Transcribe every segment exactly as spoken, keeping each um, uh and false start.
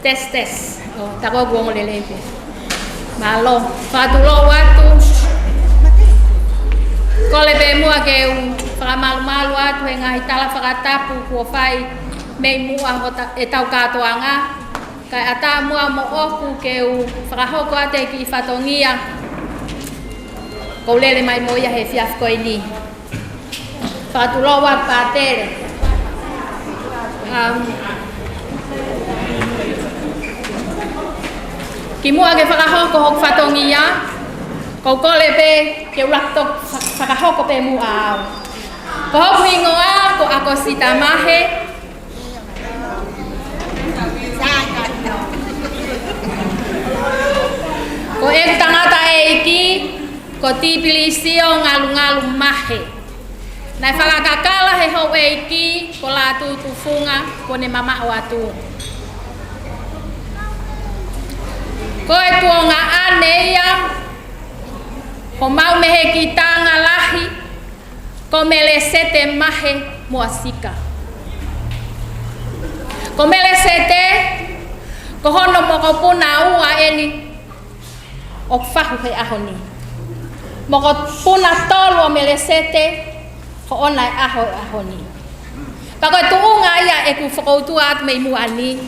Test, test. ʻO, tā ko ʻeku ongo lelei pē. Mālō. Fakatulou atu. Kole pē muʻa ke u fakamalumalu atu he ngaahi tala fakatapu kuo fai mei muʻa hota-, ʻetau kātoanga. Kae ʻatā muʻa moʻoku ke u fakahoko atu e kiʻi fatongia ʻoku ou lele mai mo ia he efiafi ko eni. Fakatulou atu Pātele. Um, kimuʻa ke fakahoko hoku fatongia, ʻoku ou kole pē ke u laka toki fa-, fakahoko pē muʻa au. Ko hoku hingoa ko ʻAkosita Mahe. Ko ʻeku tangataʻeiki ko Tipilisio Ngalungalu Mahe. Naʻe fakakakala he houʻeiki ko Lātū Tufunga kuo ne mamaʻo atu. Ko e tuongaʻane ia homau mehekitanga lahi ko Melesete Mahe Moasika. Ko Melesete, ko hono mokopuna ua eni ʻoku fahu he ʻaho ni. Mokopuna tolu ʻo Melesete, ko ʻona e ʻaho he ʻaho ni. Pea ko e tuʻunga ia ʻeku fokoutua atu mei muʻa ni,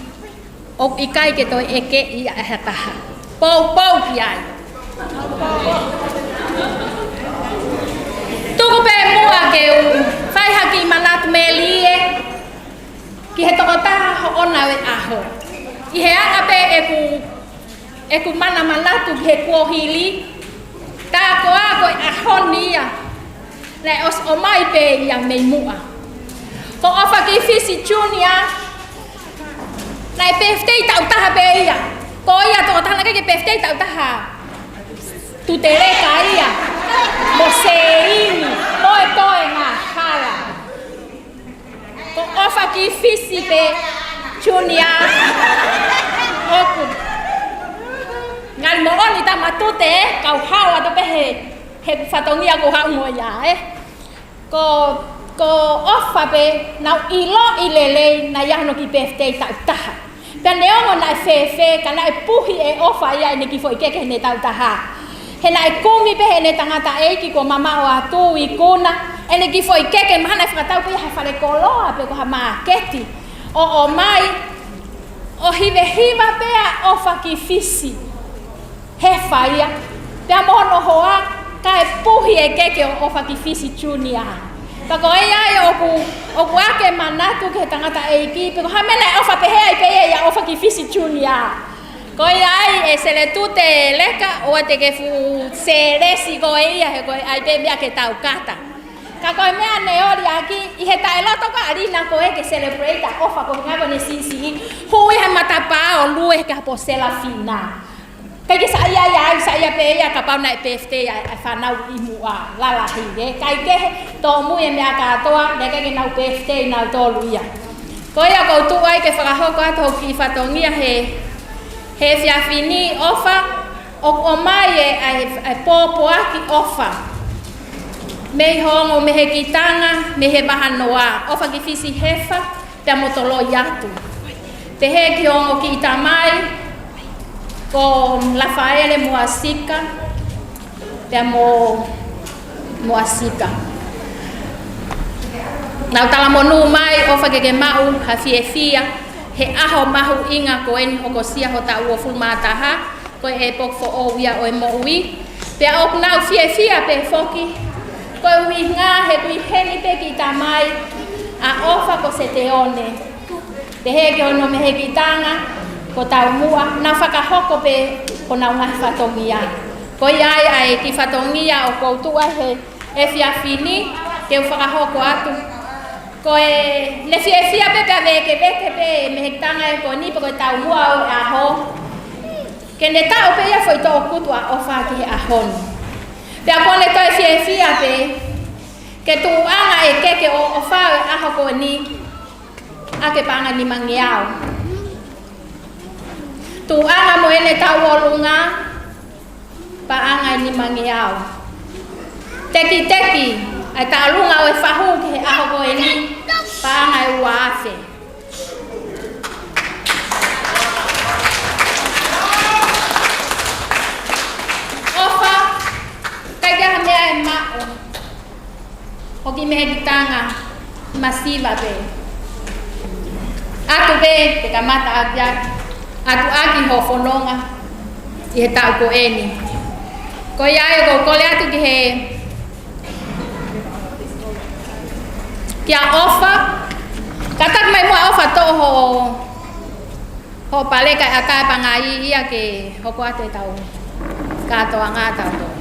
ʻoku ʻikai ke toe ʻeke ia ʻe ha taha. Poupou ki ai. Tuku pē muʻa ke u fai ha kiʻi manatu melie ki he tokotaha hoʻona ʻo e ʻaho. ʻI he anga pē ʻeku, ʻeku manamanatu ki he kuohili, tā koā ko e ʻaho ni ia naʻe ʻosi ʻomai pē ia mei muʻa. Ko ʻOfakifisi Junior, naʻe pēfitei taʻu taha pē ia. Ko ia tokotaha naʻe ʻikai ke pēfitei taʻu taha. Tuteleka ia. Mo Seini. Mo e toe ngā hala. Ko ʻOfakifisi pē Junior. ʻOku ngali moʻoni tama tute, kau hao atu pē he, he fatongia ko haʻu mo ia, ē. Ko, ko ʻOfa pē, naʻá ku ʻiloʻi lelei naʻe ʻi ai hono kiʻi pēfitei taʻu taha. Pea neongo naʻe fēfē, ka naʻe puhi ʻe ʻOfa ia ʻene kiʻi foʻi keke heʻene taʻu taha. He naʻe kumi pē heʻene tangataʻeiki kuo mamaʻo atu ikuna ʻene kiʻi foʻi keke, mahalo naʻe fakatau pē ia ha fale koloa pe ko ha māketi. ʻO, ʻomai, ʻo hivehiva pē ʻa ʻOfakifisi. He fai ia, pea mo hono hoa, kae puhi e keke ʻo ʻOfakifisi Junior. Ka ko ia ai ʻoku, ʻoku ake manatu ki he tangataʻeiki, pe ko ha meʻa naʻe ʻofa pehē ai pē ia ʻia ʻOfakifisi Junior. Ko ia ai ʻe Seletute Leka, ʻoua te ke fuʻu selesi koe ia he ko e ʻai pē meʻa ke tau kata. Ka ko e meʻa ne oli ʻaki, ʻi he taʻeloto ka ʻalina ko ē ke celebrate ʻa ʻOfa ko e ngako ne sisi, hui he matapā ʻo lue he kapo Selafina. ʻIkai ke saiʻia ia, ai saiʻia pē ia kapau naʻe pēfitei ʻa e, ʻa e fānau ʻi muʻa lalahi, ē. ʻIkai ke he tōmui e meʻa kātoa, naʻe ʻikai ke nau pēfitei nautolu ia. Ko ia ʻoku ou tuʻu ai ke fakahoko atu hoku kiʻi fatongia he, he efiafi ni, ʻOfa, ʻoku ʻomai e, ʻa e, ʻa e pōpoaki ʻOfa. Mei ho ongo mehekitanga, mei he vahanoa, ʻOfakifisi Hefa, pea mo Toloi atu. Pehē ki ho ongo kiʻi tamai, ko Lafaele Moasika, pea mo Moasika. Naʻá ku talamonū mai, ʻOfa ke ke maʻu ha fiefia he ʻaho mahuʻinga ko eni hokosia ho taʻu uofulu mā taha, ko e ʻepoki foʻou ia ʻo e moʻui. Pea ʻoku nau fiefia pē foki, koeʻuhi he ʻoku ʻi heni pē kiʻi tamai ʻa ʻOfa ko Seteone. Pehē ki hono mehekitanga, ko Taumuʻa, nau fakahoko pē honau ngaahi fatongia. Ko ia ai ʻa e kiʻi fatongia ʻoku ou tuʻu ai he efiafi ni, ke u fakahoko atu. Ko e, ne fiefia pē pea vēkeveke pē mehekitanga ē ko eni pe ko e taumuʻa ʻo e ʻaho. Ke ne taʻu pē ia foʻi toʻukupu ʻa ʻOfa ki he ʻaho ni. Pea ko ʻene toe fiefia pē, ke tuʻuʻanga e keke ʻo ʻOfa ʻo e ʻaho ko eni, ʻa e paʻanga ʻe nimangeau. Tuʻuʻanga mo ʻene taʻu ʻolunga, paʻanga ʻe nimangeau. Tekiteki, ʻa e taʻalunga ʻo e fahu ki he ʻaho ko eni, paʻanga ʻe ua afe. Mehekitanga masiva pē. ʻOatu pē, te kamata ʻaki, ʻoatu ʻaki hoʻo fononga ʻi he taʻu ko eni. Ko ia ai ʻoku ou kole atu ki he, kia ʻOfa. Kātaki mai muʻa ʻOfa toʻo hoʻo, hoʻo pale kae ʻatā e pangai ia ke hoko atu ʻetau kātoanga ʻatautolu.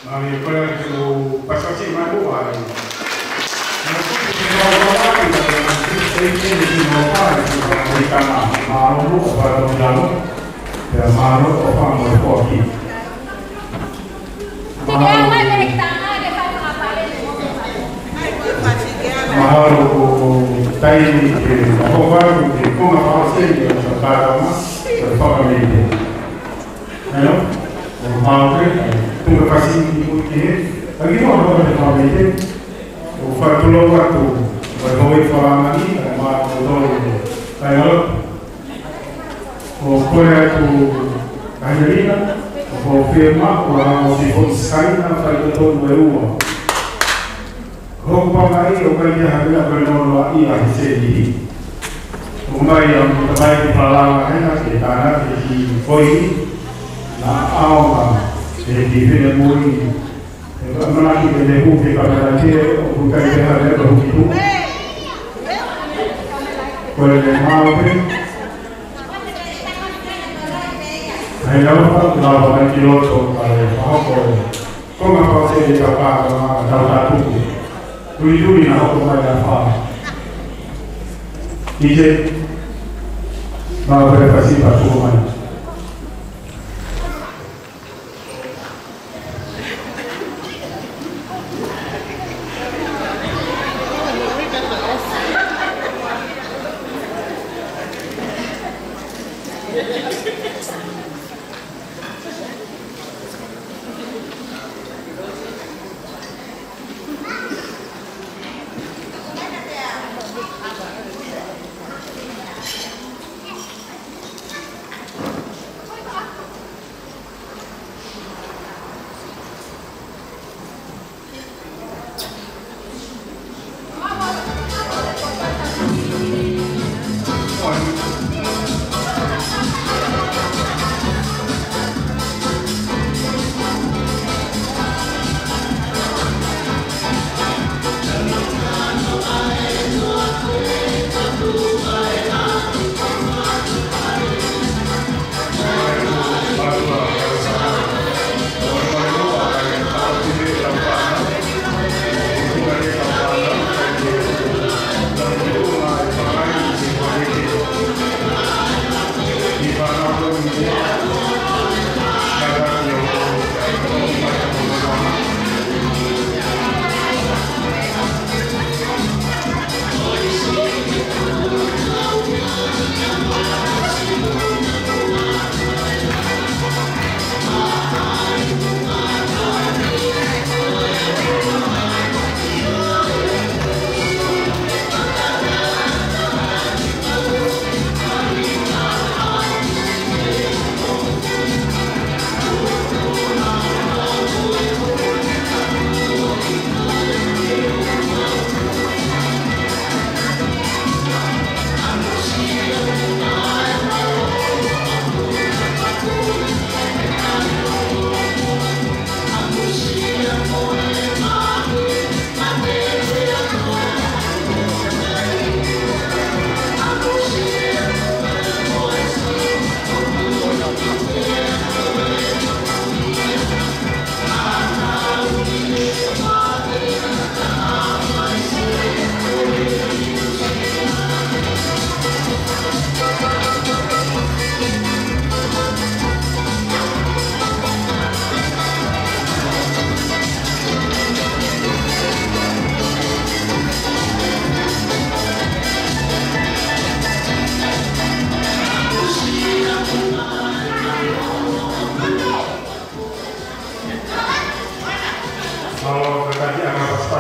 Mālō, ko e ʻai ke u pasipasi mai ʻo ʻai. Mālō, ʻo fānau. Mahalo ko e taimi ke hoko atu ke konga fakaʻosi ʻa e kātoanga, ko e fakamete. Hello? ʻO mau ke, tuku kasi ki mui ke, ʻa ki mua hoko te fakamete, ʻo fakatulou atu, ʻo e hoi fakamani, ʻa ma totoi, ʻa e alo, ʻo kole atu, ʻa Helina, ʻo ko Fema, ʻo ʻa ʻo si fon saina, fai totonu e ua. Hoku pālangi ʻoku ʻikai ke hangē ko e nonoa ia he sēniti. ʻOku mai ʻa mo tamai ki palanga hena ke tānaki ki koi. Naʻa ʻaonga he ki finemui. He ka manaki ke ne hū ke kamera ke ʻoku ʻikai ke hangē ko hukitu. Ko e le mau pē. Hai lau pa, lau pa mai ki loto, ka e fahoko. Ko ngā pāsele ka pā, ka ngā tau tātuku. Tui tui na hoko mai a whā. I te, mā pere pasi pa tuku mai.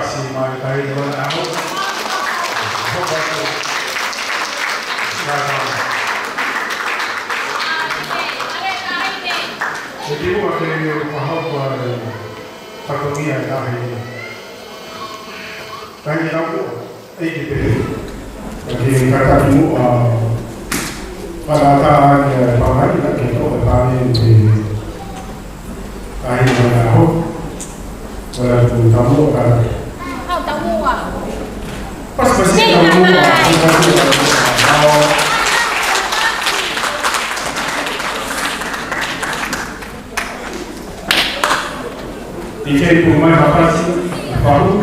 Siʻi mai taʻahine ʻo e ʻaho. Hopo atu. Welcome. ʻE kimuʻa ke u fakahoko ʻa e fatongia ʻa e taʻahine. Taʻahine Taumuʻa, ʻeiki pē. Ka ke kātaki muʻa, fakaʻatā ange ʻa e pālangi, ka ke toʻo e pālangi ki he taʻahine ʻo e ʻaho. Ko e lea atu Taumuʻa ka. Hau Taumuʻa. Pasipasi Taumuʻa. Pasipasi Taumuʻa. Ni ke pu mai ha pasi, pahu.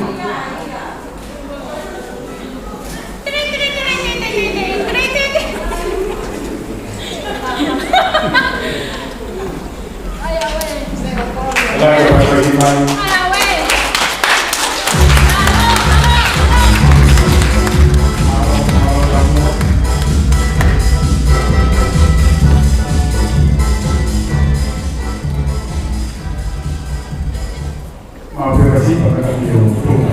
Lai, pasipasi mai. Mau pē kasi pa kata ki o Tonga.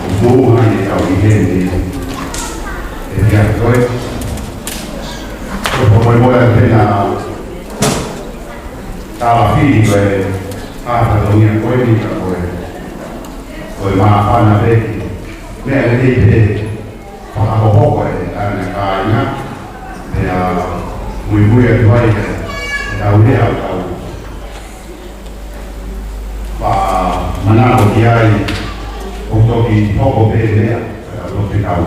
ʻoku tuʻu mai ʻetau ʻi heni. ʻE fia koe. Ko e poʻuli mola pena. Tālafili ko e, ʻa e fatongia ko eni ka ko e, ko e māfana pē ki. Meʻa lelei pē, fakahohoko e ʻana kāinga, pea muimui atu ai e, e tau lea ʻo tau. Pea manako ki ai, ʻo toki hoko pē lea, pea toki tau.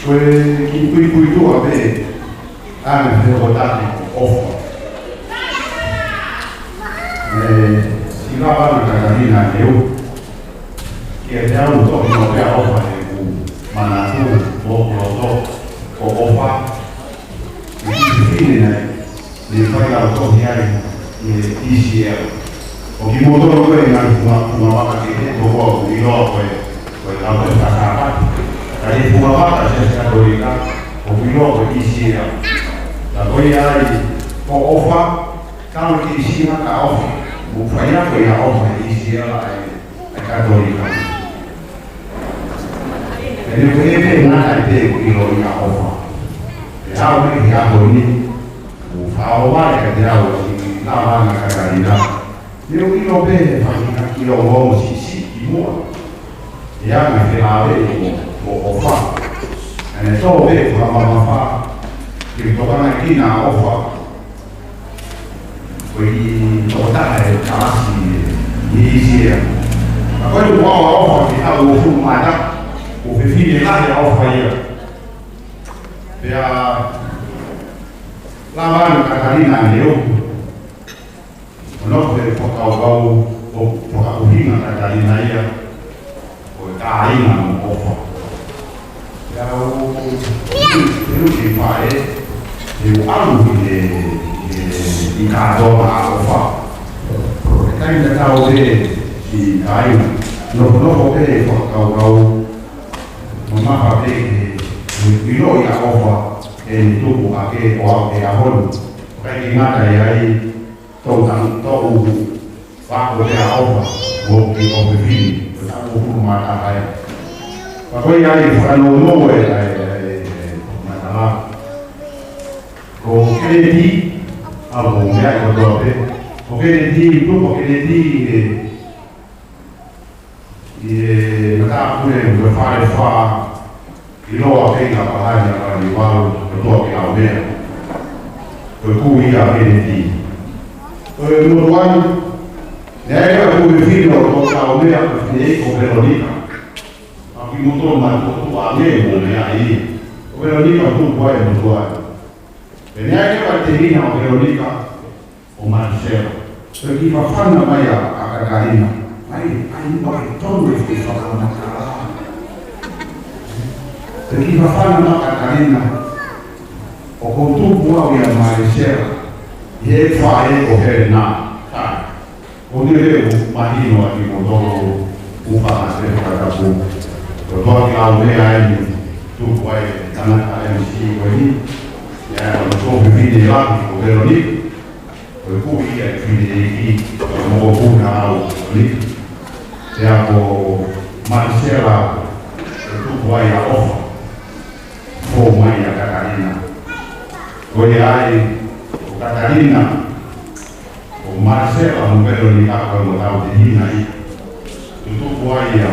Ko e kiʻi puipuituʻa pē, ʻa e meʻa fehokotaki ko ʻofa. ʻE, ʻi he lava ʻa Katalina ʻEu. Kiate au toki noa pē ʻa ʻofa heʻeku manatu mo hoku loto ko ʻofa. ʻI he fefine naʻe, naʻe fai ʻa e tohi ai, ʻi he E C L. ʻOku kimoutolu ko e ngaahi funga, funga vaka kehe, ko ko ʻoku ʻiloa ko e, ko e kau e fakapati. Ka ʻi he funga vaka Siasi Katolika, ʻoku ʻiloa ko e E C L. Ka ko ia ai, ko ʻofa, kau e kiʻi sina ka ʻofa. Mo fai ako ia ʻofa E C L ai, e Katolika. Pea ne ko e pē ngata ai pē ʻoku ʻiloa ia ʻofa. Pea ʻoku ʻi he ʻaho ni, ʻoku fakaʻofa kiate au ʻa e lava ʻa Katalina. Ne u ʻilo pē he fanga kiʻi ongoongo siʻisiʻi ki muʻa. ʻE anga felāveʻi mo, mo ʻofa. ʻA ʻene tō pē ʻoku mamafa. Ke tokanga ki he ʻofa. Ko e kiʻi tokotaha e kalasi ʻi E C L. Ka ko e ʻoku ʻofa ki he ʻofa ʻoku mata. ʻOku fefine lahi ʻa ʻofa ia. Pea lava ʻa Katalina ʻEu. ʻO nofo he fakakaukau ʻo fakaʻuhinga Katalina ia ko e kāinga mo ʻofa. Pea u, u, u ki faʻē, he u ʻalu ʻi he, ʻi he, ʻi kātoa ʻa ʻofa. He taimi tatau pē ʻi kāinga, nofo, nofo pē fakakaukau, mamafa pē he, he ʻiloʻi ʻa ʻofa, ʻene tupu hake ʻo aʻu ki he ʻaho ni. ʻIkai ke ngata ai, Tau tau tau uhu. Pea ko e ʻofa, mo ki ʻofa fini, ko e tau uhu mata hai. Pea ko ia ai fakanounou e, e, e, e, mata la. Ko Keneti, ʻa ko meʻa ko toa pē. Ko Keneti, tupu ko Keneti, e, ʻI he matāpule ʻo e Fale Fā, ʻiloa pē ʻi Kapahani ʻa Kalivalu, ko Toa ki Laumea. Ko e kui ia ʻa Keneti. Ko e motuʻa ni, naʻe ʻi ai e kui fefine ʻo Toa ki Laumea, ko e fineʻeiki ko Velonika. ʻA ki motuʻa mai ko Toa ne mo meʻa ia. Ko Velonika tupu ai motuʻa ni. Pea naʻe ʻi ai e tēvina ʻo Velonika, ʻo Matisela. Pea kiʻi fafana mai ʻa, ʻa Katalina. Mai, ai, mai, tonu e kiʻi fakamatala. Pea kiʻi fafana mai ʻa Katalina. ʻOku ou tupu au ʻia Matisela. ʻI he faʻē ko Helena. Ka. ʻOku ou tui ʻoku mahino ʻa kimoutolu ʻoku fakaʻamu ke fakatapu. Ko Toa ki Laumea eni, tupu ai e tangata M C ko eni. ʻIa, ko e fefine lahi ko Velonika. Ko e kui ia e fineʻeiki, ko e mokopuna ʻo Velonika. Pea ko Matisela, ko e tupu ai ʻa ʻOfa. Fou mai ʻa Katalina. Ko ia ai, ko Katalina, ko Matisela mo Velonika ko e motau tēvina ia. Tutupu ai ʻa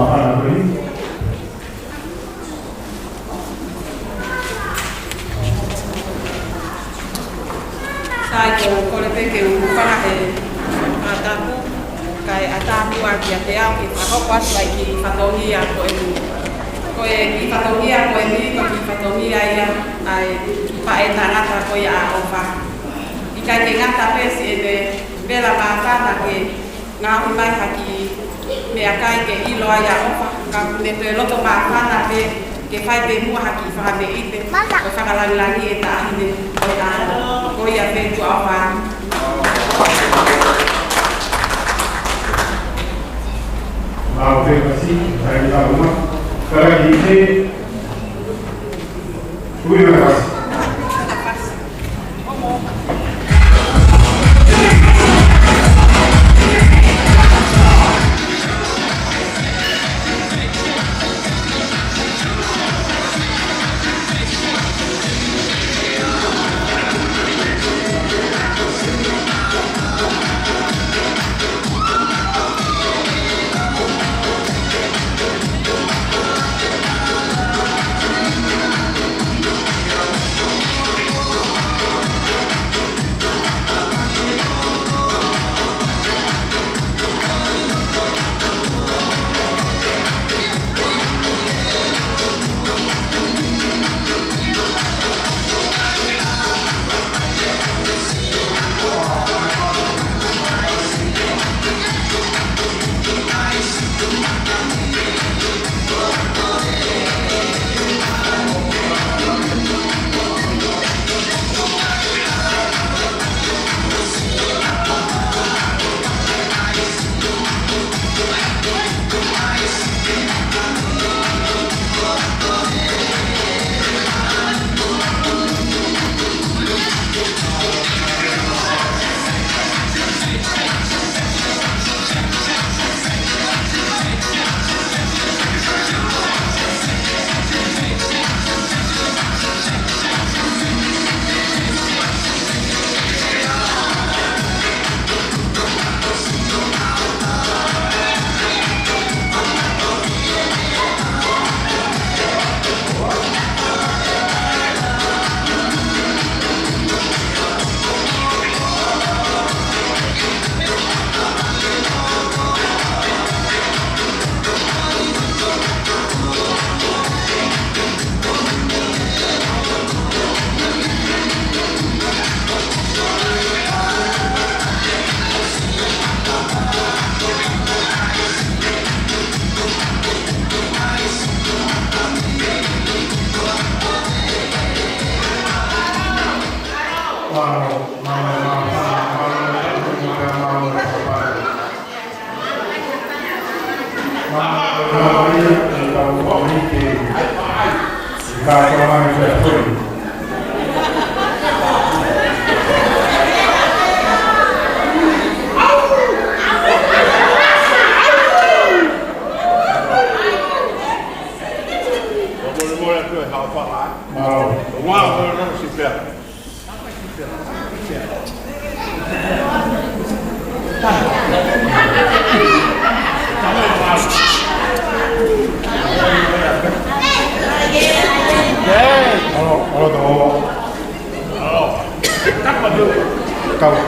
māfana ko eni. Sai, ko e kole pē ke u hūfanga he fakatapu, kae ʻatā muʻa kiate au ke fakahoko atu ʻa e kiʻi fatongia ko eni. Ko e kiʻi fatongia ko eni, ko e kiʻi fatongia ia ʻa e kiʻi faʻētangata ko ia ʻa ʻOfa. ʻIkai ke ngata pē siʻene vela māfana ke ngaohi mai ha kiʻi meʻakai ke ʻilo ai ʻa ʻOfa, ka ʻoku ne toe loto māfana pē ke fai pē muʻa ha kiʻi fakameʻite, ko e fakalāngilangiʻi e taʻahine ko ia pē tuʻa ʻOfa. Mau pē kasi, hai tau ma. Kala ki te, kui na kasi.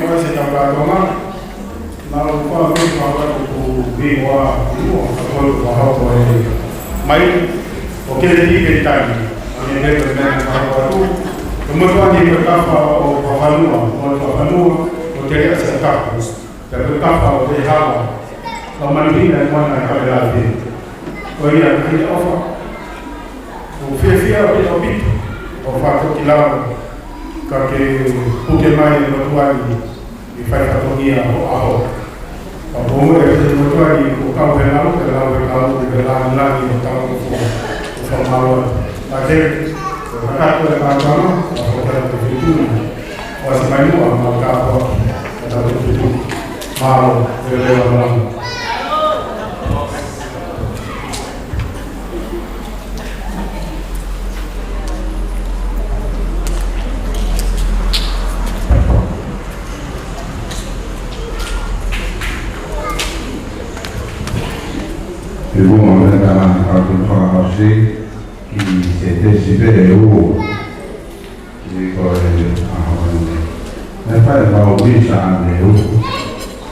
ko ʻAisi Taukatonga, naʻa ku fai mai ʻeku fakakaukau ko e hingoa, hingoa, ka ko e fakakaukau ko e mai, ʻo Kennedy Peritani, ʻa ia ko e meʻa naʻa ku fakakaukau. Ko e motuʻa ni ko e tafa ʻo Fafanua, ʻo Fafanua, ʻo Teleʻa Sataku. Pea ko e tafa ʻo Vehala, ʻa Manihina e moana ʻo Kavelate. Ko ia, ko e ʻofa. ʻOku fiefia ʻaupito, ʻofa toki lava, ka ke puke mai e motuʻa ni, ʻi he fai fatongia ʻo e ʻaho. Ka ko e motuʻa ni, ʻoku kau he lau, ke lau he lau, ke lau langi ʻo tau ko fua, ʻo fakamālō. Ka ke, ko e kakato e kātoanga, ka ko e kakato e fituna. ʻOsi mai muʻa, mau ka ko, ka ko fitu. Mālō, lelei ʻaupito. Te u ʻomi ʻa e tangata ʻoku fakaʻosi ki he tesi pē ʻe ua. Ki ko e ʻaho ni. Naʻe fai mau misa ʻaneuhu.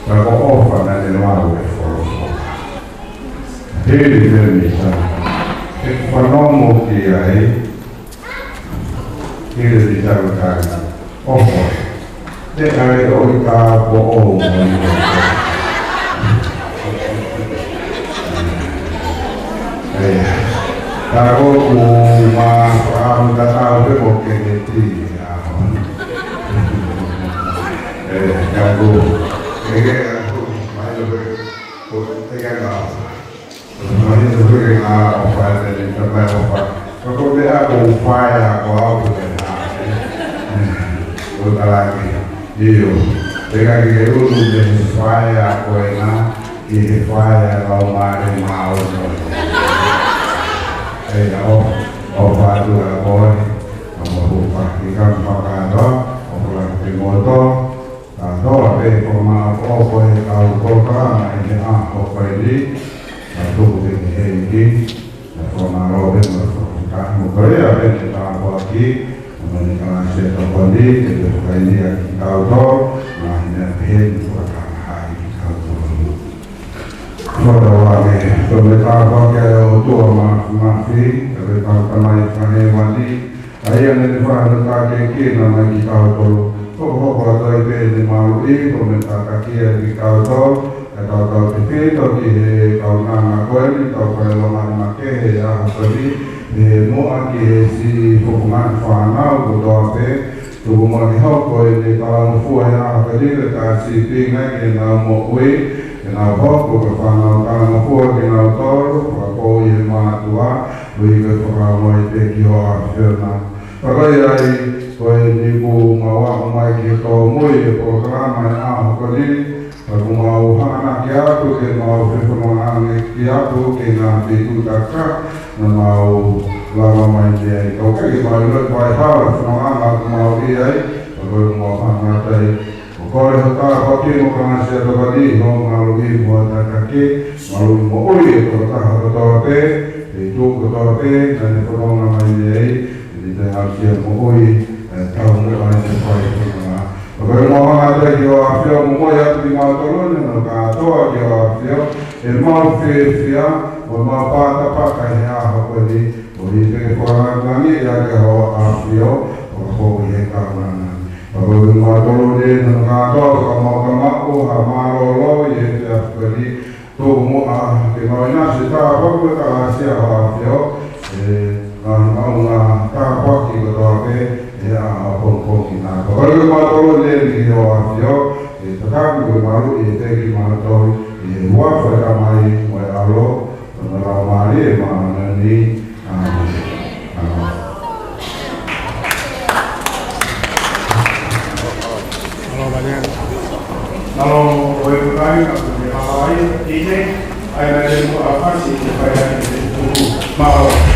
Ka ko e ʻofa naʻe lau e folofola. Hili pē misa. ʻE fanongo ki ai. Hili misa ko e kai. ʻOfa. Te kare o i ka po o mo i ko. Ē, ka ko ku ma fakamu ka tau pe mo ke ne ti. Ē, ka ku. Ē, ka ku. Mai lo pe. Ko te ka ngā. Mahino ko e ngaahi ʻofa ʻa e Tamai ʻofa. Ka ko e meʻa ko e fai ʻa ko au ko e ngaahi. Ko e kalake. ʻIo. Te ka ke ulu me he fai ʻa ko e ngaahi, ki he fai ʻa Laumālie Māʻoniʻoni. ʻE ʻofa, ʻofa atu ʻa koe, ʻa mo hu pa ki ka fakatoa, ʻofa atu ki moto, Ka toa pē ko ma o ko e kau polokalama ʻi he ʻaho ko eni, ka tuku pē ki he ʻEiki, ka fakamālō pē mo e fakafetaʻi mo ko ia pē ne tāpuaki, mo ne kalasi e tokoni, ke te fakaʻilonga ki tautolu, ngaahi meʻa pehē ni fakataha ai ki tautolu. Fakataha ke, ko e tāpuaki ʻa e ʻOtua Māfimafi, ka ko e Tamai Fakahēvani, ʻa ia naʻa ne fai hono tākiekina mai kitautolu. Hokohoko atu ai pē ʻene maluʻi, ko e meʻa tākiekina kitautolu, ʻa tautolu tefito ki he kaunanga ko eni, tau fai loma ni makehe ʻi he ʻaho ko eni, ʻi he muʻa ki he siʻi fofonga fānau kotoa pē, tuku muʻa ke hoko ʻene talangofua ʻi he ʻaho ko eni, ka siʻi pinga ke nau moʻui, ke nau hoko ko e fānau talangofua kinautolu, fakapō ʻi he mātuʻa, ʻOi, ko e fakamoʻoni pē ki ho ʻAfiona. Ka ko ia ai, ko eni kuo mau aʻu mai ki he tōmui e polokalama ʻi he ʻaho ko eni, ka kuo mau hanga ki atu ke mau fefonongaʻaki atu ki he ngaahi feituʻu taka naʻa mau lava mai ki ai. Ka ʻoku ʻikai ke mau ʻilo pe ko e hā e fefonongaʻanga ʻoku mau ʻi ai, ka ko e mau hanga atu ai ʻo kole ho tāpuaki mo e kalasi ʻa e tokoni, ho maluʻi mo e tataki, maluʻi moʻui e tokotaha kotoa pē, e feituʻu kotoa pē, naʻa ne fononga mai ai, e Te ʻafio moʻui, ʻe tau moʻui ʻa e fai kona. Pea ko e moʻui ʻa e ʻAfio moʻui atu kimautolu ni, hono kātoa ki he ʻAfio, ʻemau fiefia, ʻo mau pātapata he ʻaho ko eni, ʻo ʻi he fakalangilangi ʻa e ʻAfio, ʻo ko ʻi he kaunanga. Pea ko e moʻui ʻa kimautolu ni, hono kātoa, ka mau ka mau, ʻo ha mālōlō ʻi he ʻaho ko eni, Tuku muʻa ke mau ʻinasi ʻi he tāpuaki mo e kalāsia ʻa e ʻAfio, ʻe, ngaahi maʻunga tāpuaki kotoa pē, ʻi he ʻaho pongipongi ni. Pea ko e moʻui ʻa kimautolu ni ʻi he ʻAfio, ʻe tataki mo e maluʻi ʻiate kimautolu, ʻi he huafa ʻo e Tamai mo e ʻAlo, mo e Laumālie Māʻoniʻoni. ʻĀmeni. ʻĀmeni. Mālō, mālō. Mālō, ʻoku ou kai, ka ko e hala ai, ʻi he, ʻai na le mo a fasi, te fai ai, te tuku. Mālō.